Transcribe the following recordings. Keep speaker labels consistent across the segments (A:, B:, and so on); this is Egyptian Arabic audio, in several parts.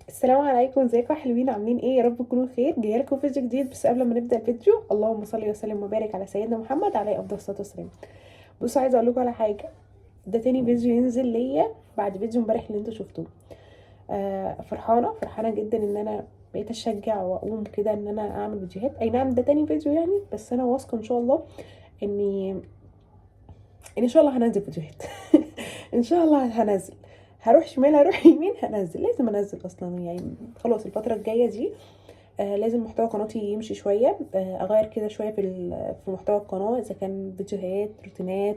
A: السلام عليكم، ازيكم يا حلوين؟ عاملين ايه؟ يا رب تكونوا بخير. جاية لكم فيديو جديد، بس قبل ما نبدا الفيديو اللهم صل وسلم وبارك على سيدنا محمد عليه افضل الصلاة والسلام. بصوا، عايزه اقول لكم على حاجة. ده تاني فيديو ينزل ليا بعد فيديو امبارح اللي انتوا شفتوه. فرحانة فرحانة جدا ان انا بقيت اشجع واقوم كده ان انا اعمل فيديوهات. اي نعم ده تاني فيديو يعني، بس انا واثقة ان شاء الله اني ان شاء الله هنزل فيديوهات. ان شاء الله هنزل، هروح شمال هروح يمين هنزل، لازم انزل اصلا يعني. خلاص الفترة الجاية دي لازم محتوى قناتي يمشي شويه، اغير كده شوية في محتوى القناه، اذا كان فيديوهات، روتينات،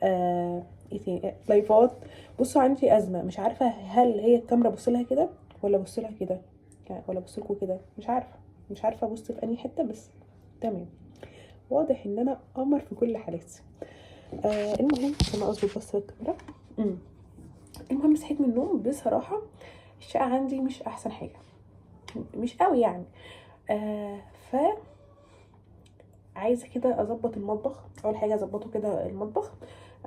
A: ايه تاني؟ لايفات. بصوا عندي ازمه، مش عارفه هل هي الكاميرا ابص لها كده ولا ابص لها كده يعني، ولا ابص لكم كده، مش عارفه، مش عارفه ابص في انهي حته، بس تمام. واضح ان انا قمر في كل حالاتي. المهم عشان اظبط بس الكاميرا. المهم صحيت من النوم، بصراحة الشقة عندي مش احسن حاجه، مش قوي يعني. ف عايزه كده اظبط المطبخ. اول حاجة اظبطه كده المطبخ،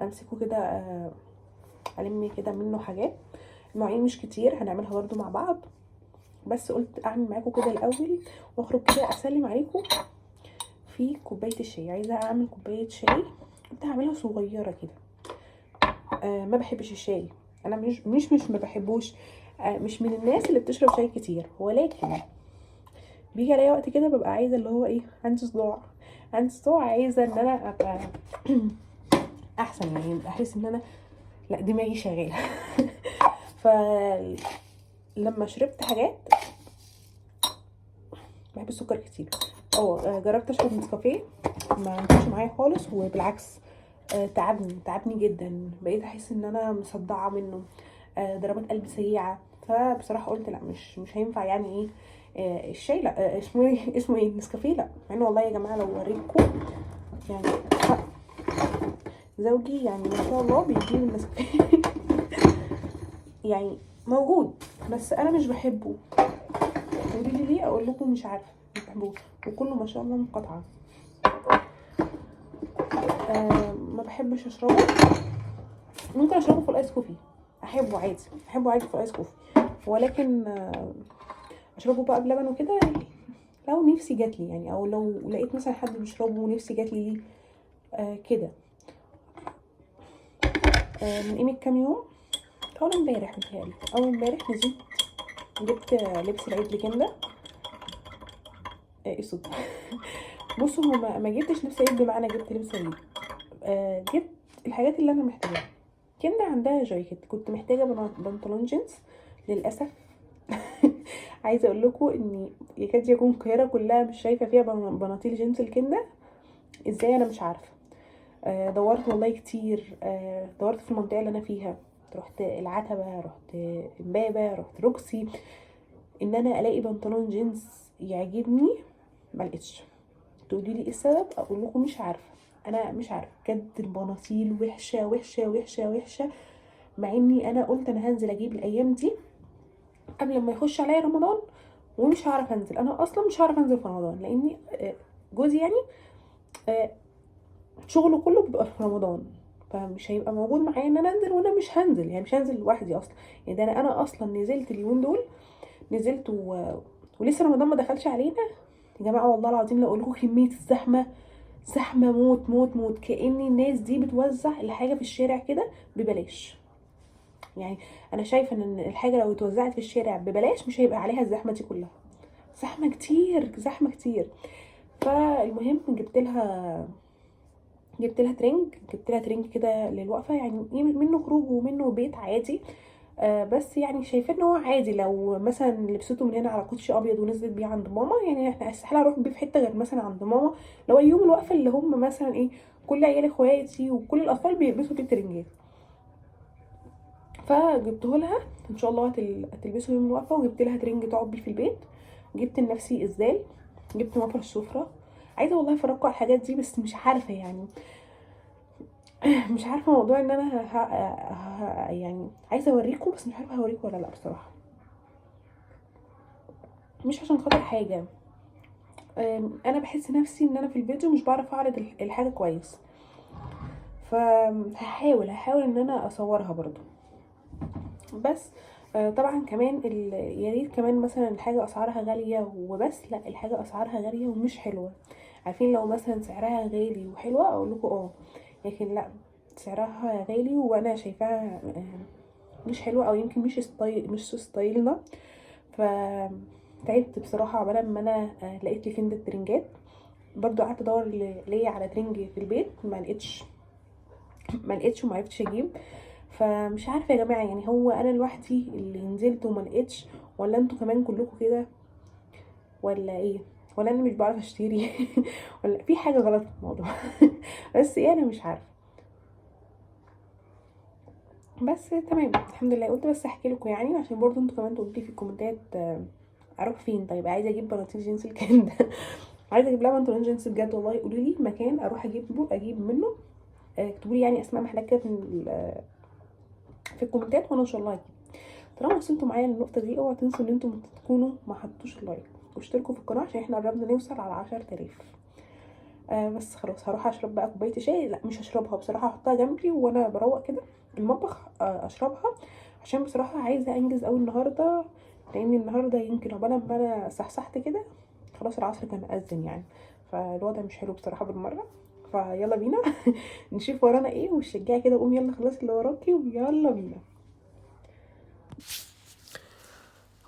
A: امسكه كده، الم كده منه حاجات. المواعين مش كتير، هنعملها برضو مع بعض، بس قلت اعمل معاكم كده الاول واخرج كده اسلم عليكم في كوباية الشاي. عايزه اعمل كوباية شاي، قلت هعملها صغيرة كده. ما بحبش الشاي انا، مش ما بحبوش، مش من الناس اللي بتشرب شاي كتير، ولكن بيجي عليا وقت كده ببقى عايزه اللي هو ايه، عندي صداع، عندي صداع، عايزه ان انا ابقى احسن يعني، احس ان انا لا دماغي شغالة. فلما شربت حاجات، بحب السكر كتير. جربت اشرب نسكافيه، ما نفعش معايا خالص، وبالعكس تعبني تعبني جدا، بقيت احس ان انا مصدعه منه، ضربات قلب سريعه. فبصراحة قلت لا، مش هينفع يعني ايه، الشاي لا، اسمه ايه، اسمه ايه، نسكافيه لا. مع انه والله يا جماعة لو وريتكم يعني زوجي يعني ما شاء الله بيجيب النسكافيه يعني موجود، بس انا مش بحبه. قولي لي ليه؟ اقول لكم مش عارفه، مش بحبه، وكله ما شاء الله مقاطعه. ما بحبش اشربه. ممكن اشربه في ال ice coffee، احبه عادي، احبه عادي في ال ice coffee، ولكن اشربه بقى بلبن وكده لو نفسي جاتلي يعني، او لو لقيت مثلا حد بيشربه ونفسي جاتلي ليه كده. من قيمة كام يوم، اول امبارح متهيألي، اول امبارح نزلت جبت لبس العيد لكندا. ايه الصوت؟ بصوا هو ما جبتش لبس عيد بمعنى جبت لبس عيد، جبت الحاجات اللي انا محتاجاها. كندا عندها جاكيت، كنت محتاجه بنطلون جينز للاسف. عايزه اقول لكم ان يكاد يكون القاهرة كلها مش شايفه فيها بناطيل جينز الكندا، ازاي انا مش عارفه. دورت والله كتير، دورت في المنطقة اللي انا فيها، رحت العتبة، رحت امبابه، رحت روكسي، ان انا الاقي بنطلون جينز يعجبني ما لقيتش. تقولي لي ايه السبب؟ اقول لكم مش عارفه، انا مش عارفه بجد. البناطيل وحشة وحشة وحشة وحشة، مع اني انا قلت انا هنزل اجيب الايام دي قبل ما يخش عليا رمضان، ومش هعرف انزل. انا اصلا مش هعرف انزل في رمضان، لاني جوزي يعني شغله كله بيبقى في رمضان، فمش هيبقى موجود معايا ان انا انزل، وانا مش هنزل يعني، مش هنزل لوحدي اصلا يعني. ده انا اصلا نزلت اليومين دول، نزلت ولسه رمضان ما دخلش علينا يا جماعة. والله العظيم لو اقول لكم كمية الزحمة، زحمة موت موت موت، كأن الناس دي بتوزع الحاجة في الشارع كده ببلاش يعني. انا شايفه ان الحاجة لو اتوزعت في الشارع ببلاش مش هيبقى عليها الزحمة دي كلها، زحمة كتير زحمة كتير. فالمهم جبت لها ترنج، جبت لها ترنج كده للوقفه يعني، منه خروج ومنه بيت عادي. بس يعني شايفه ان هو عادي لو مثلا لبسته من هنا على كوتشي ابيض ونزلت بيه عند ماما، يعني احنا استحالة اروح بيه في حتة غير مثلا عند ماما، لو يوم الوقفة اللي هم مثلا ايه، كل عيال اخواتي وكل الاطفال بيلبسوا فيه ترنجات. فجبته لها ان شاء الله هتلبسه يوم الوقفة، وجبت لها ترنج تقعد بيه في البيت. جبت لنفسي اسدال، جبت مفرش سفره. عايزه والله افرجكم على الحاجات دي، بس مش عارفه يعني، مش عارفه موضوع ان انا يعني عايزه اوريكم، بس مش عارفه هوريكم ولا لا بصراحة. مش عشان خاطر حاجة، انا بحس نفسي ان انا في الفيديو مش بعرف اعرض الحاجة كويس، فهحاول هحاول ان انا اصورها برضو. بس طبعا كمان يا ريت كمان مثلا الحاجة اسعارها غالية وبس، لا الحاجة اسعارها غالية ومش حلوة. عارفين لو مثلا سعرها غالي وحلوه اقول لكم اه، لكن لا سعرها غالي وانا شايفاها مش حلوة، او يمكن مش style، مش style نا. فتعبت بصراحة عقبال ما انا لقيت لي كندا الترنجات. برضو قعدت ادور ليا على ترنج في البيت، ما لقيتش، ما لقيتش وما عرفتش اجيب. فمش عارفه يا جماعة، يعني هو انا لوحدي اللي نزلت وما لقيتش، ولا انتوا كمان كلكم كده، ولا ايه، ولا انا مش بعرف اشتري ولا في حاجة غلط في الموضوع بس ايه انا مش عارفه. بس تمام الحمد لله. قلت بس احكي لكم يعني عشان برضو انتوا كمان تقولوا لي في الكومنتات اروح فين. طيب عايزه اجيب بناطيل جينز الكندا عايزه اجيب لها بنطلون جينز بجد والله، قولوا لي مكان اروح اجيبه، اجيب منه. اكتبوا لي يعني اسماء محلات كده في الكومنتات، وانا ان شاء الله هجيب. طالما وصلتوا معايا للنقطة دي، اوعوا تنسوا ان انتم تكونوا ما حطوش like واشتركوا في القناة عشان احنا قربنا نوصل على 10,000. بس خلاص هروح اشرب بقى كوباية شاي. لا مش هشربها بصراحة، هحطها جنبي وانا بروق كده المطبخ، اشربها عشان بصراحة عايزه انجز قوي النهارده، لان النهارده يمكن عقبال ما انا صحصحت كده خلاص العصر كان اذن يعني، فالوضع مش حلو بصراحة بالمرة. فيلا بينا نشوف ورانا ايه، والشجاعة كده قوم يلا خلاص اللي وراكي ويلا بينا.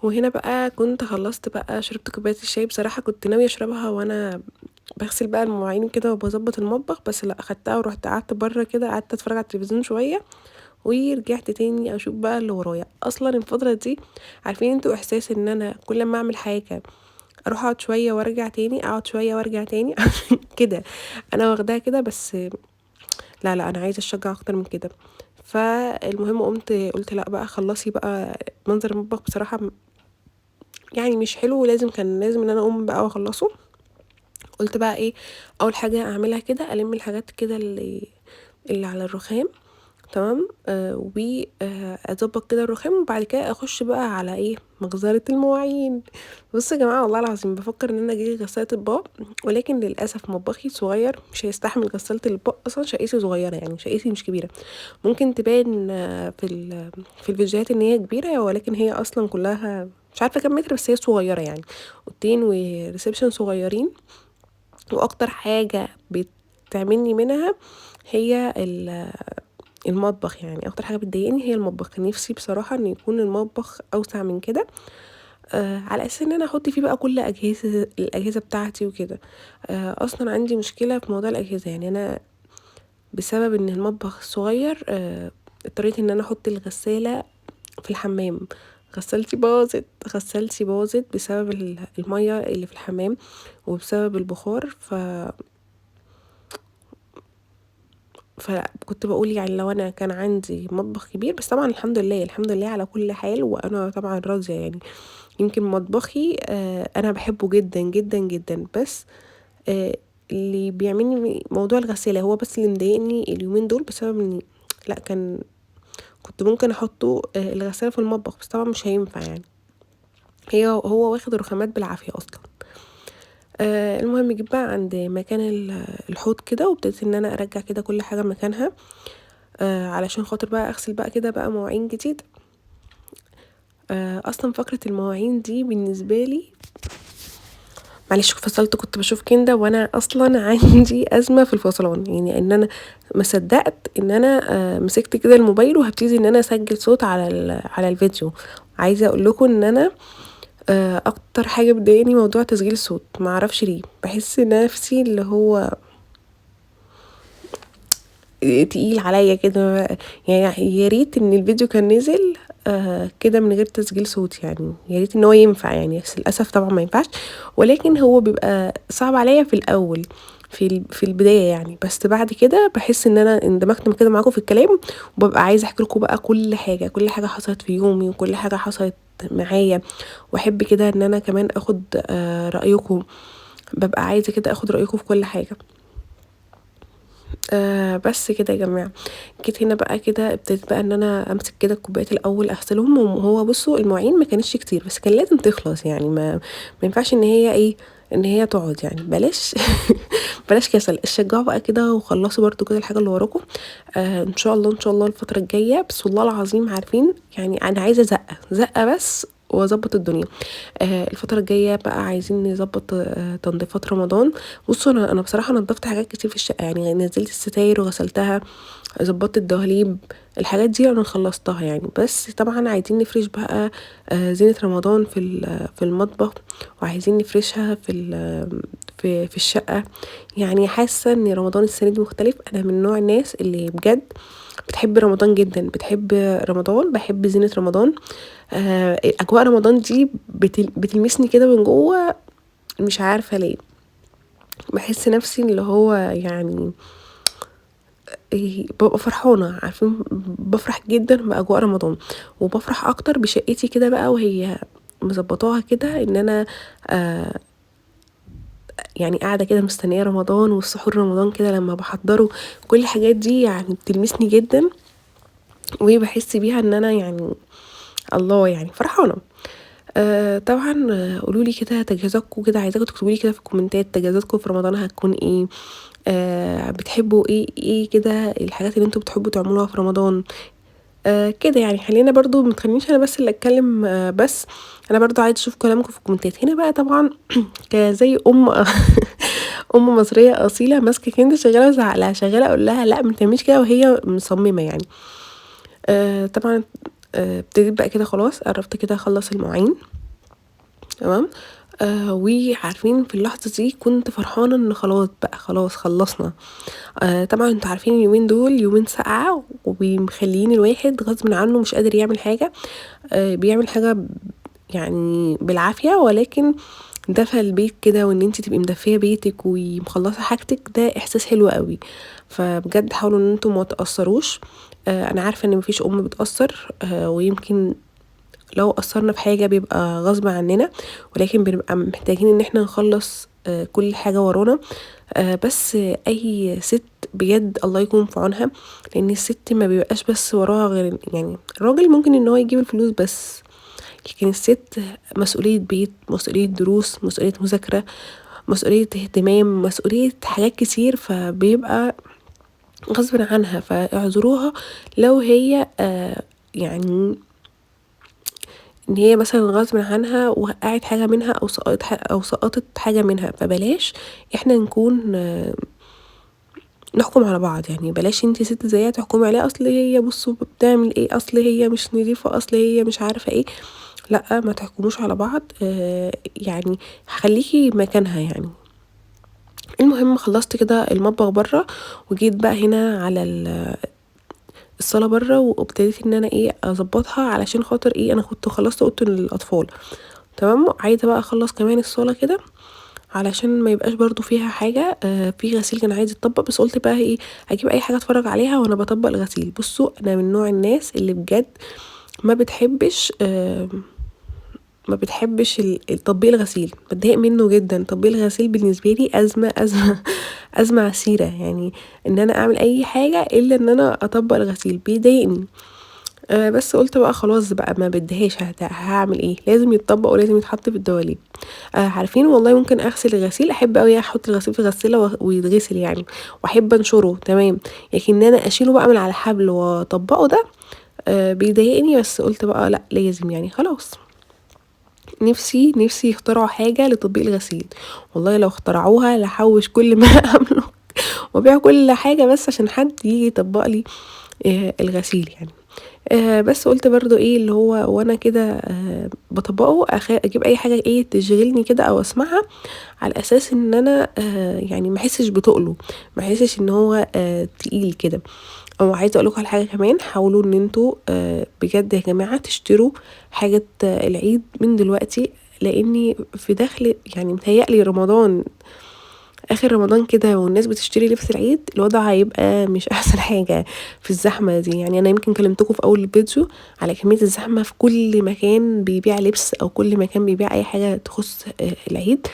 A: وهنا بقى كنت خلصت بقى، شربت كوباية الشاي. بصراحة كنت ناوية اشربها وانا بغسل بقى المواعين كده وبظبط المطبخ، بس لا اخدتها ورحت قعدت بره كده، قعدت اتفرج على التلفزيون شوية ورجعت تاني اشوف بقى اللي ورايا. اصلا الفترة دي عارفين انتوا احساس ان انا كل ما اعمل حاجة اروح اقعد شوية وارجع تاني، اقعد شوية وارجع تاني كده انا واخداها كده، بس لا لا انا عايزه اشجع اكتر من كده. فالمهم قمت قلت لا بقى خلصي بقى، منظر المطبخ بصراحة يعني مش حلو، ولازم كان لازم ان انا اقوم بقى واخلصه. قلت بقى ايه اول حاجة اعملها كده، الم الحاجات كده اللي على الرخام، تمام، واظبط كده الرخام، وبعد كده اخش بقى على ايه مغزله المواعين. بصوا يا جماعة والله العظيم بفكر ان انا اجيب غسالة اطباق، ولكن للاسف مطبخي صغير مش هيستحمل غسالة الاطباق اصلا. شقتي صغيرة يعني، شقتي مش كبيرة، ممكن تبان في الفيديوهات ان هي كبيرة، ولكن هي اصلا كلها مش عارفه كام متر، بس هي صغيرة يعني، اوضتين و reception صغيرين. واكتر حاجة بتعملني منها هي المطبخ، يعني اكتر حاجة بتضايقني هي المطبخ. كان نفسي بصراحة ان يكون المطبخ اوسع من كده، على اساس ان انا احط فيه بقى كل الاجهزة بتاعتي وكده. اصلا عندي مشكلة في موضوع الاجهزة، يعني انا بسبب ان المطبخ صغير، اضطريت ان انا احط الغسالة في الحمام. غسالتي باظت بسبب المية اللي في الحمام وبسبب البخار. فكنت بقول يعني لو انا كان عندي مطبخ كبير، بس طبعا الحمد لله الحمد لله على كل حال، وانا طبعا راضية يعني. يمكن مطبخي انا بحبه جدا جدا جدا، بس اللي بيعملني موضوع الغسالة هو بس اللي مضايقني اليومين دول، بسبب ان لا كنت ممكن احطه الغسالة في المطبخ، بس طبعا مش هينفع يعني، هو واخد الرخامات بالعافية اصلا. المهم جيت بقى عند مكان الحوض كده، وابتديت ان انا ارجع كده كل حاجة مكانها، علشان خاطر بقى اغسل بقى كده بقى مواعين جديد. اصلا فقره المواعين دي بالنسبة لي، معلش فصلت، كنت بشوف كندا وانا اصلا عندي ازمة في الفصلان، يعني ان انا ما صدقت ان انا مسكت كده الموبايل وهبتدي ان انا اسجل صوت على الفيديو. عايزه اقول لكم ان انا اكتر حاجة بتضايقني موضوع تسجيل الصوت، ما اعرفش ليه، بحس نفسي اللي هو تقيل عليا كده، يعني يا ريت ان الفيديو كان نزل كده من غير تسجيل صوت، يعني يا ريت ان هو ينفع يعني، بس للاسف طبعا ما ينفعش، ولكن هو بيبقى صعب عليا في الاول في البداية يعني، بس بعد كده بحس ان انا اندمجت كده معاكم في الكلام، وببقى عايزه احكي لكم بقى كل حاجة، كل حاجة حصلت في يومي وكل حاجة حصلت معايا، واحب كده ان انا كمان اخد رايكم، ببقى عايزه كده اخد رايكم في كل حاجة. بس كده يا جماعة. جيت هنا بقى كده ابتديت بقى ان انا امسك كده الكوبايات الاول اغسلهم، وهو بصوا المواعين ما كانتش كتير بس كان لازم تخلص يعني، ما ينفعش ان هي ايه، ان هي تقعد يعني، بلاش بلاش كسل، اتشجعوا بقى كده وخلصوا برضو كده الحاجة اللي وراكم. ان شاء الله ان شاء الله الفترة الجاية، بس والله العظيم عارفين يعني انا عايزه زقه زقه بس واظبط الدنيا. الفترة الجاية بقى عايزين نظبط تنظيفات رمضان. بصوا انا بصراحة نظفت حاجات كتير في الشقة، يعني نزلت الستاير وغسلتها، ظبطت الدواليب، الحاجات دي انا خلصتها يعني. بس طبعا عايزين نفرش بقى زينة رمضان في المطبخ، وعايزين نفرشها في الشقة. يعني حاسه ان رمضان السنة دي مختلف. انا من نوع الناس اللي بجد بتحب رمضان جدا، بتحب رمضان، بحب زينة رمضان. اجواء رمضان دي بتلمسني كده من جوه، مش عارفه ليه، بحس نفسي اللي هو يعني ببقى فرحانة، عارفين بفرح جدا باجواء رمضان، وبفرح اكتر بشقتي كده بقى وهي مظبطاها كده، ان انا يعني قاعدة كده مستنيه رمضان والسحور رمضان كده لما بحضره، كل الحاجات دي يعني بتلمسني جدا، وبحس بيها ان انا يعني الله يعني فرحانة. طبعا قولوا لي كده تجهيزاتكم كده، عايزاكم تكتبوا لي كده في الكومنتات تجهيزاتكم في رمضان هتكون ايه، بتحبوا ايه كده الحاجات اللي انتوا بتحبوا تعملوها في رمضان، كده يعني. خلينا برضو ما تخلينيش انا بس اللي اتكلم، بس انا برضو عايزه اشوف كلامكم في الكومنتات. هنا بقى طبعا كزي ام مصرية اصيلة ماسكه كده شغالة وزعقلها، شغالة اقول لها لا ما تعمليش كده وهي مصممه يعني. طبعا ابتديت بقى كده خلاص، قربت كده اخلص المواعين تمام. وعارفين في اللحظة دي كنت فرحانة ان خلاص بقى، خلاص خلصنا. طبعا انتوا عارفين اليومين دول يومين ساقعه ومخليين الواحد غصب عنه مش قادر يعمل حاجة، بيعمل حاجة يعني بالعافية، ولكن دفى البيت كده وان انت تبقي مدفيه بيتك ومخلصه حاجتك ده احساس حلو قوي. فبجد حاولوا ان انتوا ما تاثروش. انا عارفه ان مفيش ام بتاثر، ويمكن لو قصرنا في حاجة بيبقى غصب عننا، ولكن بنبقى محتاجين ان احنا نخلص كل حاجة ورانا. بس اي ست بجد الله يكون في عونها، لان الست ما بيبقاش بس وراها غير يعني الراجل ممكن ان هو يجيب الفلوس بس، لكن الست مسؤولية بيت، مسؤولية دروس، مسؤولية مذاكرة، مسؤولية اهتمام، مسؤولية حاجات كتير، فبيبقى غصب عنها. فاعذروها لو هي يعني ان هي مثلا غصب عنها وقعت حاجة منها او سقطت حاجة منها، فبلاش احنا نكون نحكم على بعض يعني. بلاش انتي ست زيها تحكمي عليها اصل هي بصوا بتعمل ايه، اصل هي مش نظيفة، اصل هي مش عارفه ايه. لا، ما تحكموش على بعض، يعني خليكي مكانها يعني. المهم خلصت كده المطبخ بره، وجيت بقى هنا على الصاله بره، وابتديت ان انا ايه اظبطها علشان خاطر ايه، انا كنت خلصت اوضة الاطفال تمام، عايزه بقى اخلص كمان الصاله كده علشان ما يبقاش برضو فيها حاجة. في غسيل كان عايز يتطبق، بس قلت بقى ايه اجيب اي حاجة اتفرج عليها وانا بطبق الغسيل. بصوا انا من نوع الناس اللي بجد ما بتحبش تطبيق الغسيل، بتضايق منه جدا. تطبيق الغسيل بالنسبة لي ازمة ازمة ازمة عسيرة، يعني ان انا اعمل اي حاجة الا ان انا اطبق الغسيل بيضايقني. بس قلت بقى خلاص بقى ما بديهاش، هعمل ايه، لازم يتطبق ولازم يتحط في الدواليب. عارفين والله ممكن اغسل الغسيل، احب قوي احط الغسيل في غسالة ويتغسل يعني، واحب انشره تمام، لكن انا اشيله بقى من على الحبل واطبقه ده بيضايقني. بس قلت بقى لا لازم يعني خلاص. نفسي يخترعوا حاجة لتطبيق الغسيل، والله لو اخترعوها لحوش كل ما املك وابيع كل حاجة بس عشان حد يجي يطبق لي الغسيل يعني. بس قلت برضو ايه اللي هو وانا كده بطبقه اجيب اي حاجة ايه تشغلني كده او اسمعها، على اساس ان انا يعني ما احسش بتقله، ما احسش ان هو تقيل كده. او عايزه اقول لكم على حاجة كمان، حاولوا ان انتوا بجد يا جماعة تشتروا حاجة العيد من دلوقتي، لاني في دخل يعني متهيألي رمضان اخر رمضان كده والناس بتشتري لبس العيد، الوضع هيبقى مش احسن حاجة في الزحمة دي. يعني انا يمكن كلمتكم في اول الفيديو على كمية الزحمة في كل مكان بيبيع لبس او كل مكان بيبيع اي حاجة تخص العيد.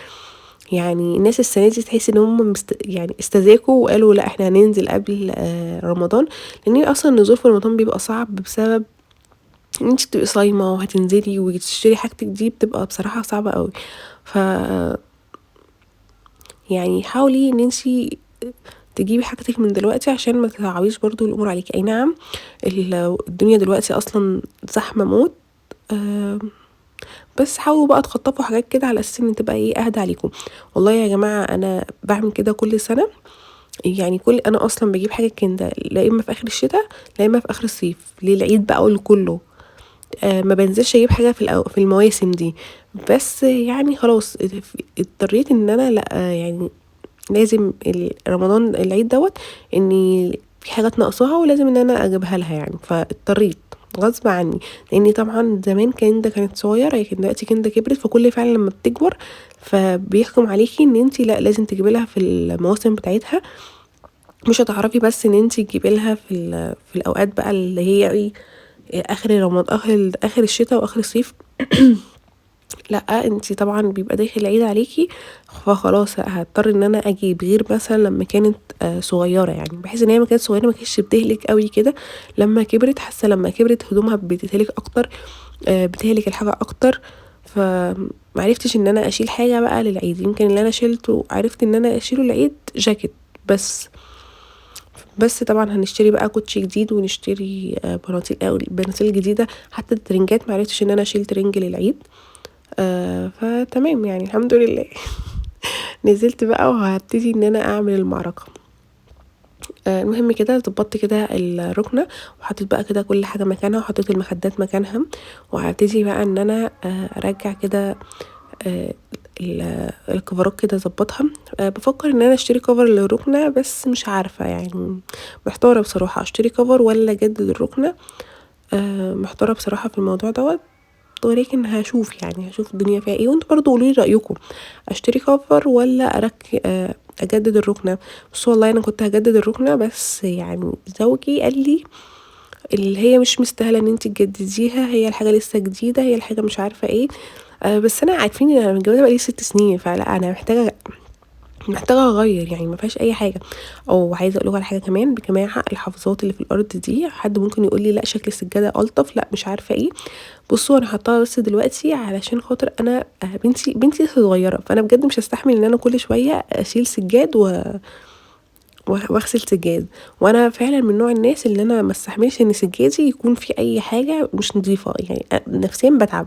A: يعني الناس السنة دي تحس ان هم يعني استذاكوا وقالوا لا احنا هننزل قبل رمضان، لان اصلا النزول في رمضان بيبقى صعب بسبب ان انت بتبقي صايمه وهتنزلي وتشتري حاجتك دي، بتبقى بصراحة صعبة قوي. ف يعني حاولي ان انتي تجيبي حاجتك من دلوقتي عشان ما تتعبيش برضو الامور عليكي. اي نعم الدنيا دلوقتي اصلا زحمة موت، بس حاولوا بقى تخطفوا حاجات كده على اساس ان تبقى ايه اهدى عليكم. والله يا جماعة انا بعمل كده كل سنة، يعني كل انا اصلا بجيب حاجة كده لا اما في اخر الشتاء لا اما في اخر الصيف للعيد بقى كله، ما بنزلش اجيب حاجة في المواسم دي. بس يعني خلاص اضطريت ان انا لا، يعني لازم رمضان العيد دوت اني في حاجات ناقصاها ولازم ان انا اجيبها لها يعني، فاضطريت غصب عني، لاني طبعا زمان كندا كانت صغيرة، لكن دلوقتي كندا كبرت، فكل فعلا لما بتكبر فبيحكم عليكي ان انتي لا لازم تجيبي لها في المواسم بتاعتها، مش هتعرفي بس ان انتي تجيبي لها في الاوقات بقى اللي هي ايه اخر رمضان، اخر الشتاء واخر الصيف. لا انتي طبعا بيبقى داخل العيد عليكي، فخلاص هضطر ان انا اجيب، غير مثلا لما كانت صغيرة، يعني بحيث ان هي ما كانت صغيرة ما كانتش بتهلك قوي كده، لما كبرت حاسه لما كبرت هدومها بتتهلك اكتر، بتهلك الحاجة اكتر، فمعرفتش ان انا اشيل حاجة بقى للعيد. يمكن اللي انا شيلته عرفت ان انا اشيله العيد جاكيت بس طبعا هنشتري بقى كوتشي جديد ونشتري بناطيل أو بناطيل جديدة، حتى الترنجات معرفتش ان انا اشيل ترنج للعيد. فتمام يعني الحمد لله. نزلت بقى وهبتدي ان انا اعمل المعركة. المهم كده ظبطت كده الركنه وحطيت بقى كده كل حاجة مكانها وحطيت المخدات مكانها، وهبتدي بقى ان انا ارجع كده الكفرات كده اظبطها. بفكر ان انا اشتري كفر للركنه، بس مش عارفه يعني محتارة بصراحة اشتري كفر ولا اجدد الركنه، محتارة بصراحة في الموضوع دوت، ولكن هشوف يعني هشوف الدنيا فيها ايه، وانتوا برضو قولولي رايكم اشتري كفر ولا اجدد الركنه. بس والله انا كنت هجدد الركنه، بس يعني زوجي قال لي اللي هي مش مستاهلة ان انت تجدديها، هي الحاجة لسه جديدة، هي الحاجة مش عارفه ايه. بس انا عارفين ان انا متجوزة بقالي 6 سنين، فلا انا محتاجه اغير يعني، ما فيهاش اي حاجة. او عايزه اقول لكم على حاجة كمان يا جماعة، الحافظات اللي في الارض دي حد ممكن يقول لي لا شكل السجادة الطف، لا مش عارفه ايه. بصوا انا حطاها بس دلوقتي علشان خاطر انا بنتي لسه صغيرة، فانا بجد مش هستحمل ان انا كل شوية اشيل سجاد واغسل سجاد، وانا فعلا من نوع الناس اللي انا ما استحملش ان سجادي يكون فيه اي حاجة مش نظيفة، يعني نفسيا بتعب.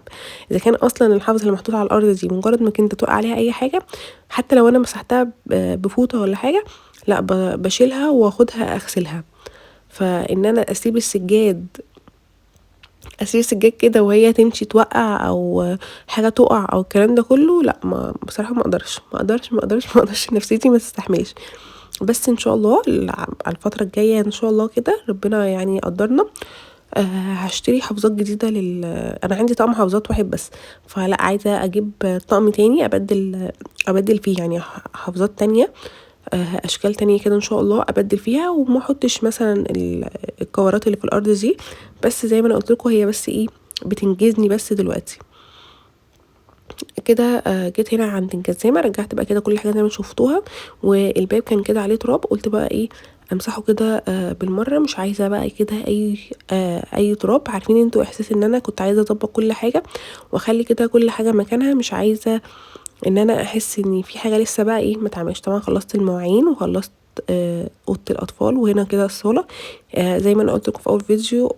A: اذا كان اصلا الحافظ اللي محطوط على الارض دي مجرد ما كنت تقع عليها اي حاجة، حتى لو انا مسحتها بفوطه ولا حاجة، لا بشيلها واخدها اغسلها. فان انا اسيب السجاد كده وهي تمشي توقع او حاجة تقع او الكلام ده كله، لا ما بصراحة ما اقدرش ما اقدرش ما اقدرش ما اقدرش، نفسيتي ما تستحملش. بس ان شاء الله على الفترة الجاية ان شاء الله كده ربنا يعني يقدرنا، هشتري حافظات جديدة انا عندي طقم حافظات واحد بس، فلا عايزه اجيب طقم تاني ابدل فيه يعني حافظات تانية، اشكال تانية كده ان شاء الله ابدل فيها، وما احطش مثلا الكورات اللي في الارض دي. بس زي ما انا قلت لكم هي بس ايه بتنجزني بس دلوقتي كده. جيت هنا عند الجزامه، رجعت بقى كده كل حاجة زي ما شفتوها، والباب كان كده عليه تراب، قلت بقى ايه امسحه كده بالمرة، مش عايزه بقى كده اي تراب. عارفين انتوا احساس ان انا كنت عايزه اطبق كل حاجة واخلي كده كل حاجة مكانها، مش عايزه ان انا احس ان في حاجة لسه بقى ايه ما اتعملش. طبعا خلصت المواعين وخلصت اوضة الاطفال، وهنا كده الصاله، زي ما انا قلت لكم في اول فيديو،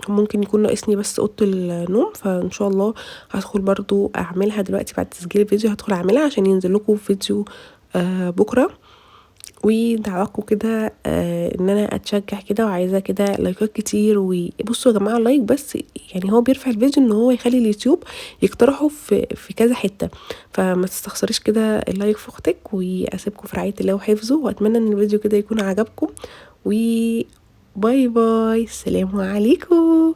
A: ممكن يكون ناقصني بس اوضة النوم، فان شاء الله هدخل برضو اعملها دلوقتي بعد تسجيل الفيديو، هدخل اعملها عشان ينزل لكم فيديو بكره. ودعواكم كده ان انا اتشجع كده، وعايزه كده لايكات كتير. وبصوا يا جماعة like بس يعني هو بيرفع الفيديو ان هو يخلي اليوتيوب يقترحه في كذا حتة، فما تستخسريش كده ال like في اختك. واسيبكم في رعاية الله وحفظه، واتمنى ان الفيديو كده يكون عجبكم. و bye bye، السلام عليكم.